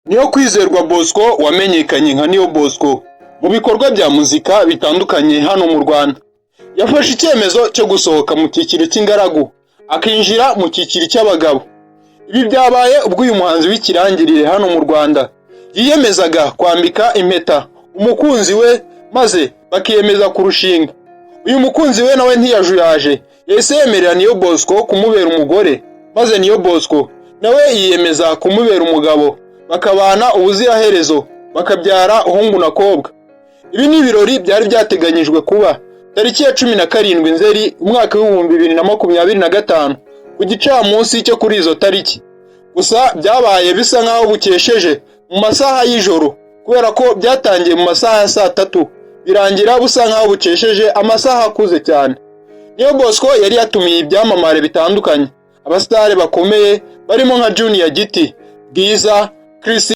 Niyo Kwizerwa Bosco, wamenyekanye nka Niyo Bosco mu bikorwa bya muzika bitandukanye hano mu Rwanda, yafashe icyemezo cyo gusohoka mu cyiciro cy'ingaragu akinjira mu cyiciro cy'abagabo. Ibi byabaye ubwo uyu muhanzi w'ikirangirire hano mu Rwanda yiyemezaga kwambika impeta umukunzi we, maze bakiyemeza kurushinga. Uyu mukunzi we nawe ntiyajuyaje, yahise yemerera Niyo Bosco kumubera umugore, maze Niyo Bosco nawe yiyemeza kumubera umugabo, bakabana ubuziraherezo, bakabyara uhungu na kobwa. Ibi ni ibirori byari byateganyijwe kuba tariki ya 17 Nzeri umwaka w'2025 ku gicamunsi cyo kuri izo tariki. Gusa byabaye bisa nk'aho bukesheje mu masaha y'ijoro, kubera ko byatangiye mu masaha ya saa 3, birangira busa nk'aho bukesheje amasaha akuze cyane. Niyo Bosco yari yatumiye ibyamamare bitandukanye, abasitari bakomeye barimo nka Junior Giti, Bwiza, Chris.